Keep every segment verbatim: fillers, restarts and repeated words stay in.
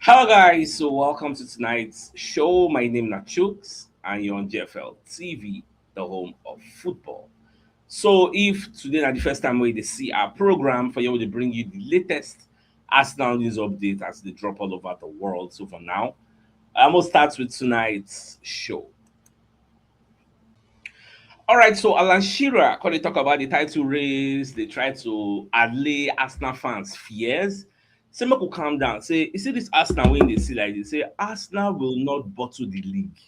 Hello, guys. So, welcome to tonight's show. My name is Chooks, and you're on G F L T V, the home of football. So, if today na the first time wey you dey see our program, for here we dey bring you the latest Arsenal news update as they drop all over the world. So, for now, I will start with tonight's show. All right, so Alan Shearer come dey talk about the title race. They try to allay Arsenal fans' fears. Say make we calm down. Say, you see this Arsenal wey you dey see like this. Say Arsenal will not bottle the league.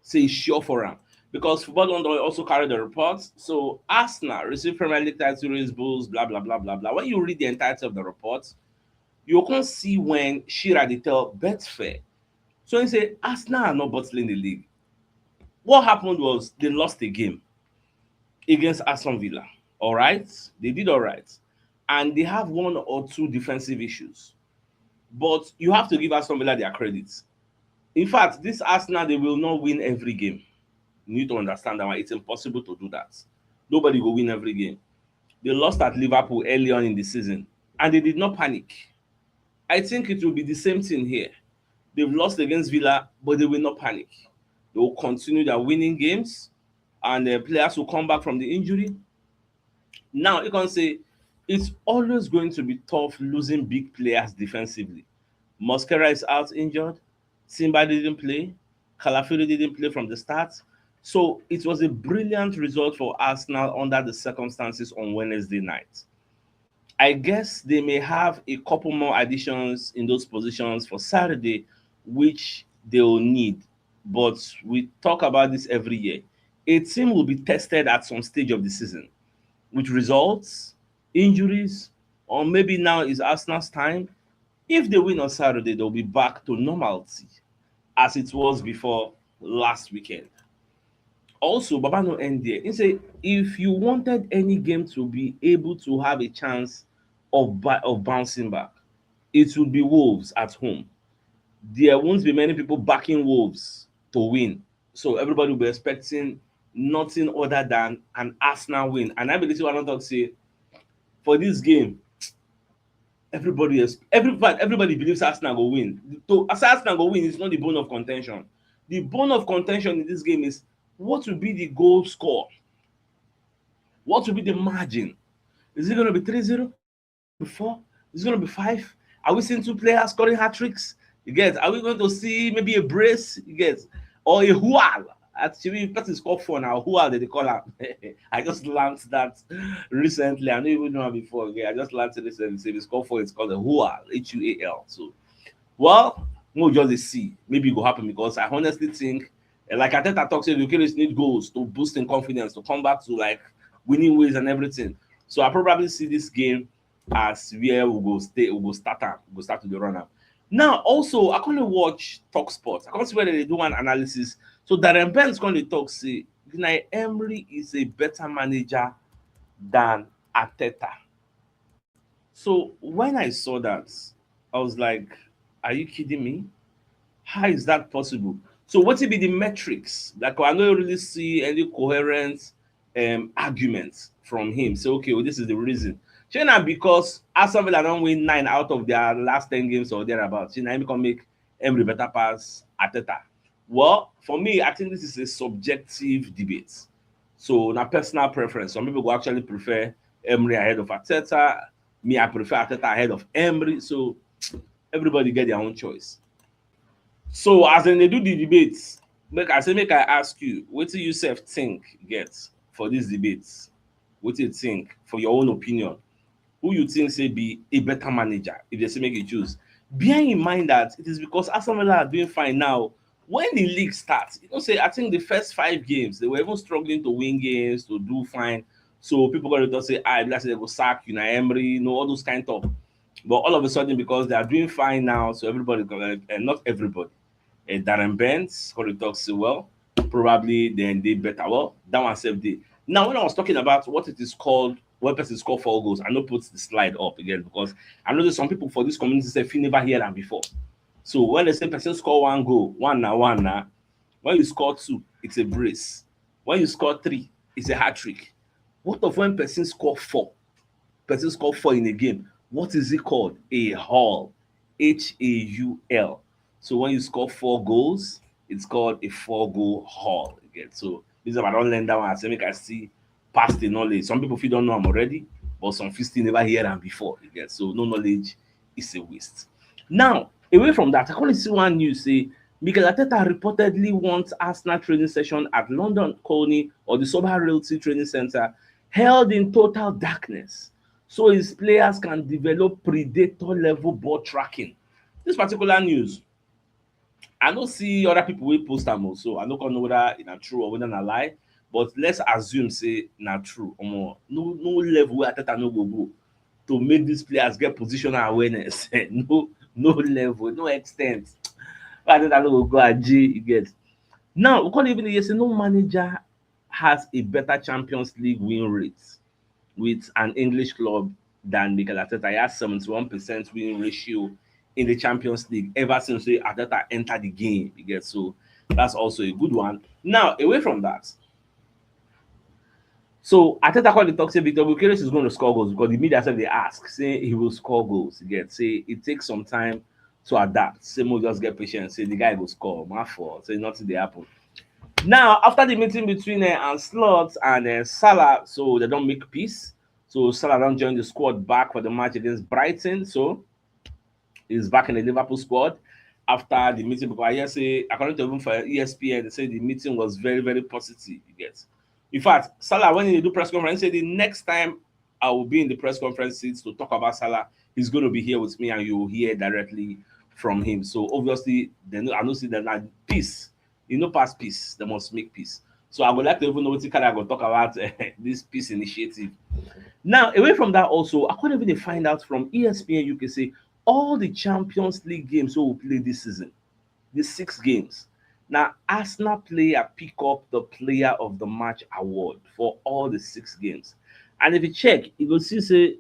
Say e sure for am, because Football London also carry the report. So Arsenal receive Premier League title race boost, blah, blah, blah, blah, blah. When you read the entirety of the report, you can see when Shearer dey tell Betfair. So he say Arsenal are not bottling the league. What happened was they lost a game against Aston Villa. All right, they did all right, and they have one or two defensive issues. But you have to give Aston Villa their credit. In fact, this Arsenal, they will not win every game. You need to understand that one. It's impossible to do that. Nobody go win every game. They lost at Liverpool early on in the season, and they did not panic. I think it will be the same thing here. They've lost against Villa, but they will not panic. They will continue their winning games, and uh, players will come back from the injury. Now, you can say it's always going to be tough losing big players defensively. Mosquera is out injured. Timber didn't play. Calafiori didn't play from the start. So it was a brilliant result for Arsenal under the circumstances on Wednesday night. I guess they may have a couple more additions in those positions for Saturday, which they will need. But we talk about this every year. A team will be tested at some stage of the season with results, injuries, or maybe now is Arsenal's time. If they win on Saturday, they'll be back to normality as it was before last weekend. Also, Baba no end there. He say if you wanted any game to be able to have a chance of ba- of bouncing back, it would be Wolves at home. There won't be many people backing Wolves to win. So everybody will be expecting nothing other than an Arsenal win. And I believe I don't talk say for this game, everybody is everybody everybody believes Arsenal go win. So as Arsenal go win, it's not the bone of contention. The bone of contention in this game is what will be the goal score? What will be the margin? Is it going to be three zero? Before? Is it going to be five? Are we seeing two players scoring hat tricks? You get? Are we going to see maybe a brace? You get? Or a hual? Actually, that is called for now. Hual, they call am. I just learned that recently. I don't even know before. Okay, I just learned it recently. So if it's called for, it's called a hual, H U A L. So, well, we'll just see. Maybe it will happen because I honestly think, eh, like Arteta talks, the Eucharist need goals to boost in confidence, to come back to like winning ways and everything. So I probably see this game as where we go stay, we go start am, we go start to the run am. Now, also, I can't watch Talk Sports. I can't see whether they do an analysis. So Darren Bent's going to talk say Unai Emery is a better manager than Arteta. So when I saw that, I was like, are you kidding me? How is that possible? So what would be the metrics? Like, I don't really see any coherent um, arguments from him. So okay, well, this is the reason. China, because Aston Villa don't win nine out of their last ten games or thereabouts. China, him can make Emery better pass Arteta. Well, for me, I think this is a subjective debate. So now, personal preference. Some people will actually prefer Emery ahead of Arteta. Me, I prefer Arteta ahead of Emery. So everybody get their own choice. So as in they do the debates, make I say make I ask you, what do you self think get for these debates? What do you think for your own opinion? Who you think say be a better manager if they say make you choose? Bear in mind that it is because Aston Villa are doing fine now. When the league starts, you know, say I think the first five games they were even struggling to win games, to do fine. So people got to say, ah, let's say they go sack Unai Emery, you know, all those kind of. But all of a sudden, because they are doing fine now, so everybody, uh, not everybody, uh, Darren Bent, Corey talks so well, probably then they better. Well, that one saved it. Now, when I was talking about what it is called, when person score four goals, I know put the slide up again because I know there's some people for this community say you never hear that before. So when they say person score one goal, one now, one now. When you score two, it's a brace. When you score three, it's a hat trick. What of when person score four? Person score four in a game. What is it called? A haul. H A U L. So when you score four goals, it's called a four goal haul. You get? So this is, I don learn that one. I say make I still pass the knowledge. Some people fit don know am already, but some fit still never hear am before. You get? So no knowledge is a waste. Now, away from that, I come see one news say Mikel Arteta reportedly wants Arsenal training session at London Colney or the Sober Realty Training Centre held in total darkness so his players can develop predator level ball tracking. This particular news, I no see other people wey post am o, so I no come know whether na true or whether na lie. But let's assume say na true. Omo, no, no level wey Arteta no go go to make these players get positional awareness. No, no level, no extent. Wey Arteta no go go aji, you get. Now, we come even hear say no manager has a better Champions League win rate with an English club than Mikel Arteta. He has seventy-one percent win ratio in the Champions League ever since wey Arteta enter the game. You get? So that's also a good one. Now, away from that, so Arteta come dey talk say Victor Gyökeres is going to score goals because the media sef dey ask, say he will score goals. You get? Say it takes some time to adapt. Say make we just get patience. Say the guy go score. My fault. Say nothing dey happen. Now, after the meeting between uh, Arne Slot and uh, Salah, so they don make peace. So Salah don join the squad back for the match against Brighton. So he's back in the Liverpool squad after the meeting. Because I hear say, according to even for E S P N, they say the meeting was very, very positive. You get? In fact, Salah, when he do press conference, he say the next time I will be in the press conference seats to talk about Salah, he's going to be here with me, and you will hear directly from him. So obviously, they know, I know see that na peace. You know, past peace, they must make peace. So I would like to even know what kind of go talk about uh, this peace initiative. Now, away from that, also, I couldn't even find out from E S P N U K say all the Champions League games wey we play this season, the six games, na Arsenal player pick up the player of the match award for all the six games. And if you check, you go see say,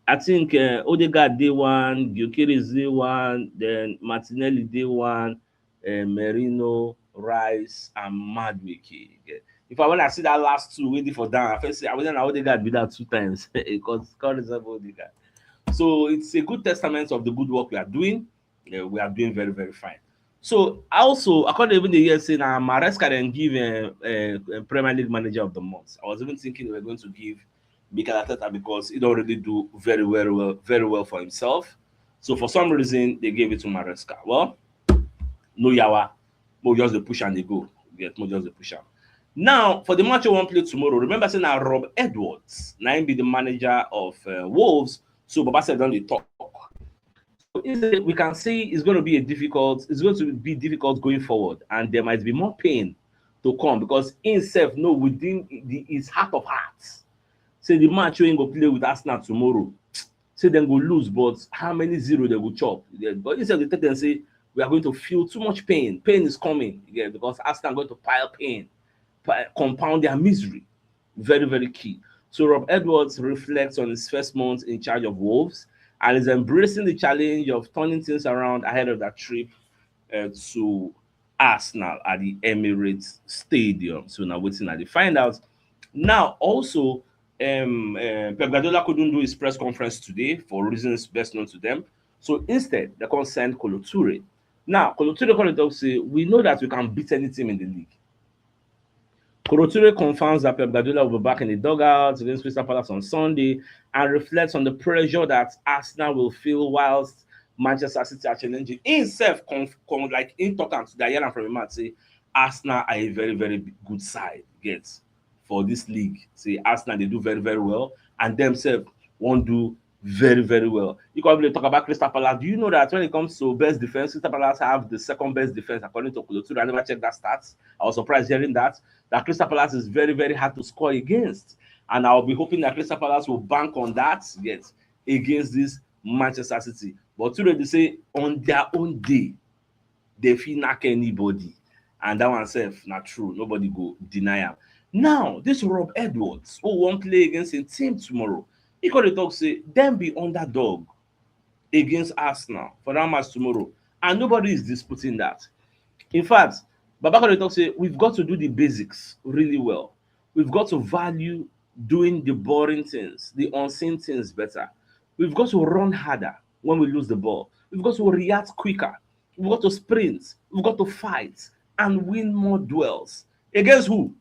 I think uh, Odegaard dey one, Gyökeres dey one, then Martinelli dey one, uh, Merino, Rice, and Madueke. Yeah. In fact, when I see that last two wey dey for down, I first say, I whether na Odegaard be that two times. Because God is Odegaard. So it's a good testament of the good work we are doing. Yeah, we are doing very, very fine. So also, according to even the year say na Maresca dem give uh, uh, Premier League Manager of the Month. I was even thinking they were going to give Mikel Arteta because he don already do very, very well, very well for himself. So for some reason, they gave it to Maresca. Well, no yawa, we just dey push and dey go. Yes, we just dey push am. Now, for the match we wan play tomorrow, remember say na Rob Edwards, na him be the manager of uh, Wolves. So Baba said don dey talk. We can see it's going to be a difficult, it's going to be difficult going forward, and there might be more pain to come because himself know within the, his heart of hearts, say the match wey he go play with Arsenal tomorrow, say dem go lose, but how many zero they go chop? Yeah, but instead they tell them say we are going to feel too much pain. Pain is coming, yeah, because Arsenal are going to pile pain, compound their misery. Very, very key. So Rob Edwards reflects on his first month in charge of Wolves and is embracing the challenge of turning things around ahead of that trip uh, to Arsenal at the Emirates Stadium. So now waiting at the find out. Now also, um, uh, Pep Guardiola couldn't do his press conference today for reasons best known to them. So instead, they can send Kolo Toure. Now, Kolo Toure come talk say we know that we can beat any team in the league. Kolo Toure confirms that Pep Guardiola will be back in the dugout against Crystal Palace on Sunday and reflects on the pressure that Arsenal will feel whilst Manchester City are challenging. He himself, conf, conf, like in talk am today, I hear am from a man say Arsenal are a very, very good side. Get for this league. Say Arsenal, they do very, very well, and themselves won't do very, very well. You can really talk about Crystal Palace. Do you know that when it comes to best defense, Crystal Palace have the second best defense according to Kolo Toure? I never checked that stats. I was surprised hearing that that Crystal Palace is very, very hard to score against, and I'll be hoping that Crystal Palace will bank on that, yes, against this Manchester City. But today they say on their own day, they fit knack anybody, and that one sef na true, nobody go deny am. Now this Rob Edwards, who wan play against a team tomorrow, he come dey talk say dem be underdog against Arsenal for that match tomorrow, and nobody is disputing that. In fact, Baba come dey talk say we've got to do the basics really well. We've got to value doing the boring things, the unseen things better. We've got to run harder when we lose the ball. We've got to react quicker. We've got to sprint. We've got to fight and win more duels. Against who?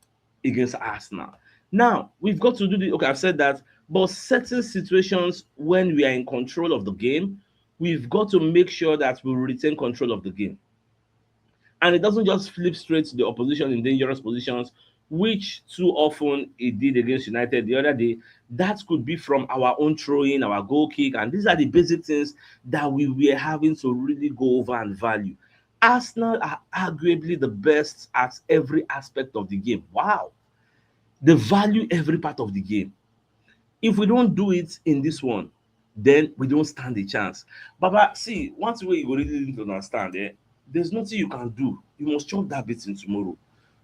Against Arsenal. Now, we've got to do the, okay, I've said that, but certain situations when we are in control of the game, we've got to make sure that we retain control of the game. And it doesn't just flip straight to the opposition in dangerous positions, which too often it did against United the other day. That could be from our own throw-in, our goal kick, and these are the basic things that we were having to really go over and value. Arsenal are arguably the best at every aspect of the game. Wow. They value every part of the game. If we don't do it in this one, then we don't stand a chance. Baba, see, one thing wey you go really need to understand, eh, there's nothing you can do. You must chop that beating tomorrow.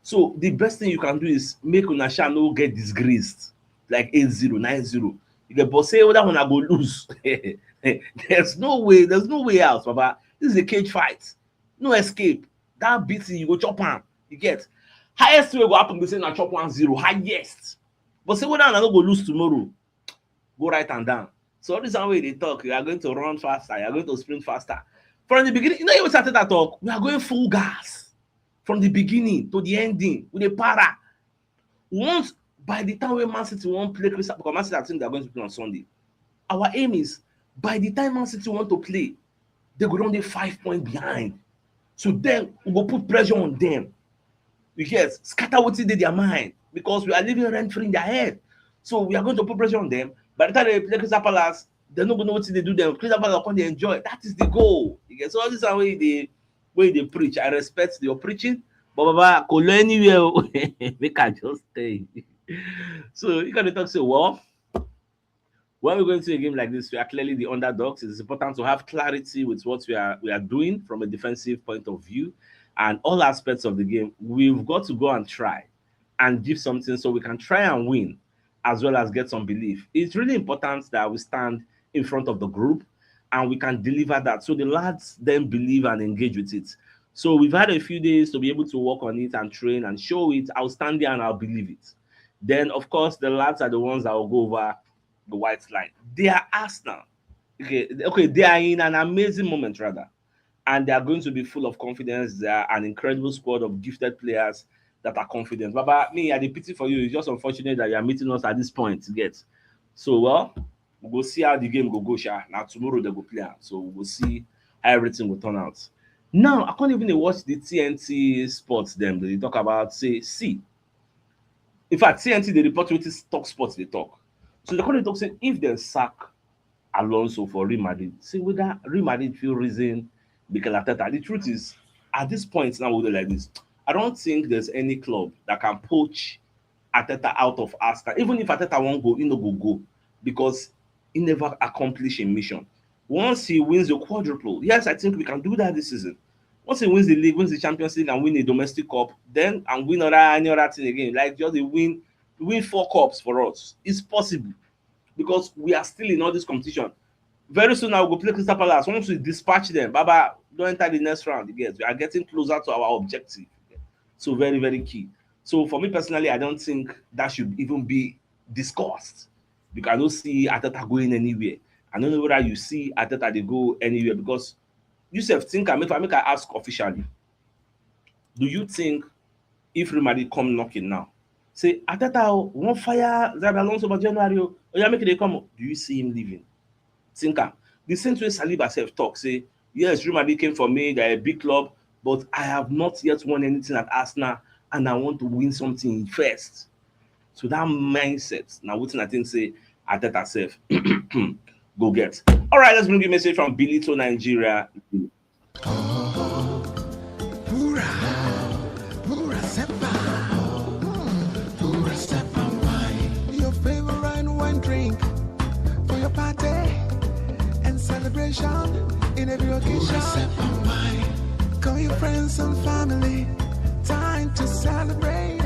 So the best thing you can do is make una sha no get disgraced, like eight zero, nine zero. You get, but say that one I go lose. There's no way, there's no way out, Baba. This is a cage fight. No escape. That beating, you go chop am. You get, highest way go happen be say na chop one zero, highest. But say whether una no go lose tomorrow, go write am down. So all this one wey you dey talk, you are going to run faster, you are going to sprint faster. From the beginning, you know, you started that talk, we are going full gas from the beginning to the ending with a para. Once, by the time when Man City won't play Crystal, because Man City, I think they're going to play on Sunday. Our aim is by the time Man City want to play, they go down there five points behind. So then we go put pressure on them. You get, scatter what's in their mind because we are living rent free in their head. So we are going to put pressure on them. By the time they play Crystal Palace, they no go know what they do them. Crystal Palace come dey enjoy. That is the goal. You get, so all this way they, way they preach. I respect your preaching, but Baba, go learn anywhere. Make I just stay. So you gotta talk say, well, when we go into a game like this, we are clearly the underdogs. It's important to have clarity with what we are, we are doing from a defensive point of view and all aspects of the game. We've got to go and try and give something so we can try and win as well as get some belief. It's really important that we stand in front of the group and we can deliver that. So the lads then believe and engage with it. So we've had a few days to be able to work on it and train and show it. I'll stand there and I'll believe it. Then, of course, the lads are the ones that will go over the white line. They are Arsenal. Okay, okay, they are in an amazing moment, rather. And they are going to be full of confidence. They are an incredible squad of gifted players that are confident. Baba, me, I dey pity for you. It's just unfortunate that you are meeting us at this point. Get, so, well, we go see how the game go go, sha. Now tomorrow they go play am. So we go see how everything will turn out. Now, I can't even watch the T N T sports them. They talk about, say, see. In fact, T N T, they report with this talk sports they talk. So they come dey talk say if they sack Alonso for Real Madrid, say whether Real Madrid feel reason Mikel Arteta. The truth is, at this point now, we dey like this. I don't think there's any club that can poach Arteta out of Arsenal. Even if Arteta won't go, he no go go because he never accomplished a mission. Once he wins the quadruple, yes, I think we can do that this season. Once he wins the league, wins the Champions League, and win a domestic cup, then and win other, any other thing again, like just dey win, win four cups for us, it's possible because we are still in all this competition. Very soon, I will go play Crystal Palace. Once we dispatch them, Baba, don't enter the next round. Yes, we are getting closer to our objective. So very, very key. So for me personally, I don't think that should even be discussed because I don't see Arteta going anywhere. I don't know whether you see Arteta dey go anywhere because you sef think am, if I make I ask officially, do you think if Real Madrid come knocking now, say, "Arteta o, we wan fire Xabi Alonso for January o, oya, make e dey come o," do you see him leaving? Think am. The same way Saliba sef talk say, "Yes, Real Madrid came for me, they're a big club, but I have not yet won anything at Arsenal, and I want to win something first." So that mindset, now wetin I think say Arteta sef go get. All right, let's bring you a message from Bilito, Nigeria. Pura, Pura Sepa, mm, Pura Sepa wine. Your favorite wine drink for your party and celebration in every occasion. Pura Sepa wine. Call your friends and family. Time to celebrate.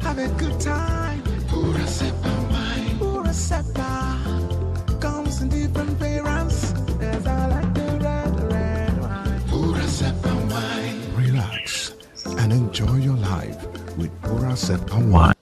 Have a good time. Pura Sepa wine. Pura Sepa comes in different variants. There's I like the red, red wine. Pura Sepa wine. Relax and enjoy your life with Pura Sepa wine.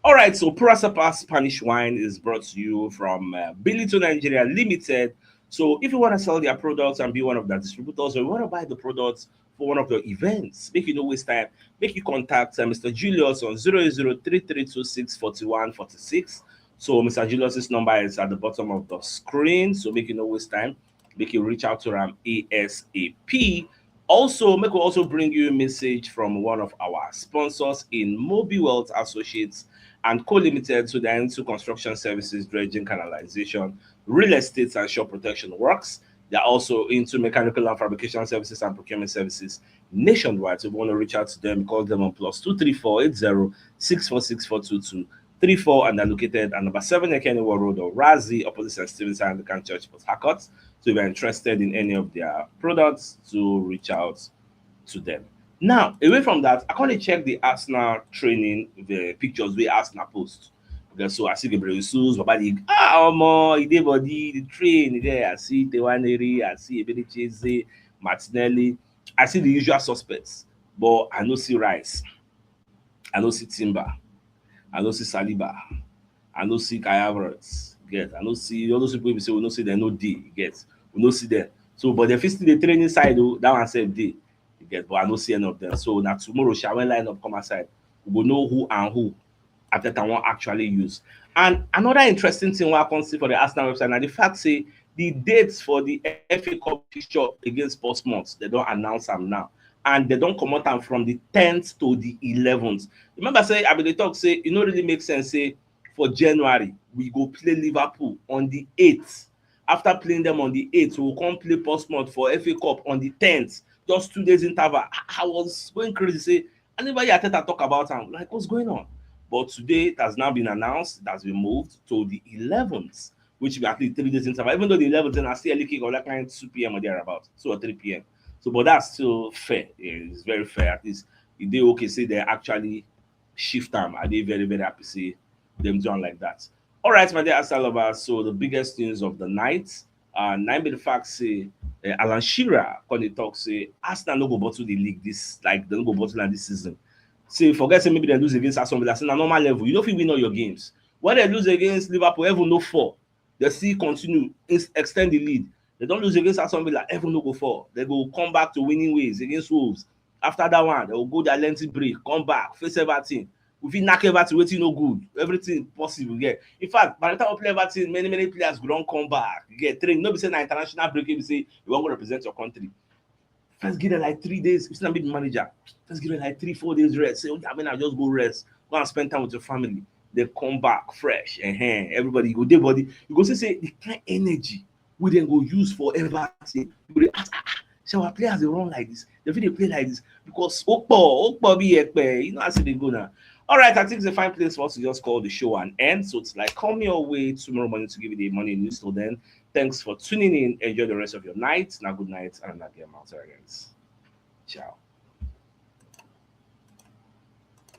All right, so Pura Sepa Spanish wine is brought to you from uh, Bilito Nigeria Limited. So if you want to sell their products and be one of their distributors, or you want to buy the products for one of your events, make you no waste time. Make you contact uh, Mister Julius on zero zero three three two six forty-one forty-six. So Mister Julius's number is at the bottom of the screen. So make you no waste time. Make you reach out to him ASAP. Also, make we also bring you a message from one of our sponsors in Mobi Wealth Associates and Co Limited. So they're into construction services, dredging, canalization, real estate, and shore protection works. They're also into mechanical and fabrication services and procurement services nationwide. So if you want to reach out to them, call them on plus two three four eight zero six four six four two two three four, and they're located at number seven Ekeniwa Road or Razi, opposite Saint Stephen's Anglican Church, Port Harcourt. So if you're interested in any of their products, to reach out to them. Now, away from that, I come dey check the Arsenal training, the pictures wey Arsenal post. Okay, so I see Gabriel Jesus, Baba the ah omo, e dey body, the train there. I see Nwaneri, I see Eberechi Eze, Martinelli. I see the usual suspects, but I no see Rice. I no see Timber. I no see Saliba. I no see Kai Havertz. Get? I no see all those people wey be say we no see dem no dey. Get? We no see dem. So, but dem fit still dey train inside o. That one sef dey. You get? But I no see any of them. So na tomorrow, sha, when lineup come outside, we go know who and who Arteta wan actually use. And another interesting thing wey I come see for the Arsenal website na the fact say the dates for the F A Cup fixture against Portsmouth, dem don announce am now. And dem don comot am from the tenth to the eleventh. Remember say I bin dey talk say e no really make sense say for January we go play Liverpool on the eighth. After playing them on the eighth, we go come play Portsmouth for F A Cup on the tenth. Just two days interval. I, I was going crazy. Say, I never hear Arteta talk about am. Like, what's going on? But today it has now been announced. It has been moved to the eleventh, which will be at least three days interval. Even though the eleventh, then I see early kick of that kind two P M or thereabout, two or three P M. So, but that's still fair. Yeah, it's very fair. At least e dey okay say dem actually shift am. I dey very, very happy say dem do am like that. All right, my dear Arsenal lovers. So the biggest news of the night, uh, na im be the fact say uh, Alan Shearer come dey talk say Arsenal no go bottle the league this, like, dem no go bottle am this season. Say forget say maybe dem lose against Aston Villa. Say na normal level. You no fit win all your games. When dem lose against Liverpool, even no fall, dem still continue ex- extend the lead. Dem don lose against Aston Villa, even no go fall. Dem go come back to winning ways against Wolves. After that one, dem go go their lengthy break, come back, face Everton. We fit knack Everton, wetin no good. Everything possible, yeah. In fact, by the time we play Everton, many, many players go don come back. You get? Train, no be say na international break, you say you wan go represent your country. First give them like three days. You see, na be the manager. First give them like three, four days rest. Say, okay, I mean, I just go rest. Go and spend time with your family. Then come back fresh. And everybody, you go dey body. You go see say the kind energy wey dem go use for Everton. You go dey ask, ah, ah, shall our players dey run like this? Dem fit dey play like this? Because Okpo, Okpo be Ekpe. You know as e dey go now. All right, I think it's a fine place for us to just call the show an end. So it's like, come your way tomorrow morning to give you the morning news. Till then, thanks for tuning in. Enjoy the rest of your night. Now, good night, and I'm not getting out again. Ciao.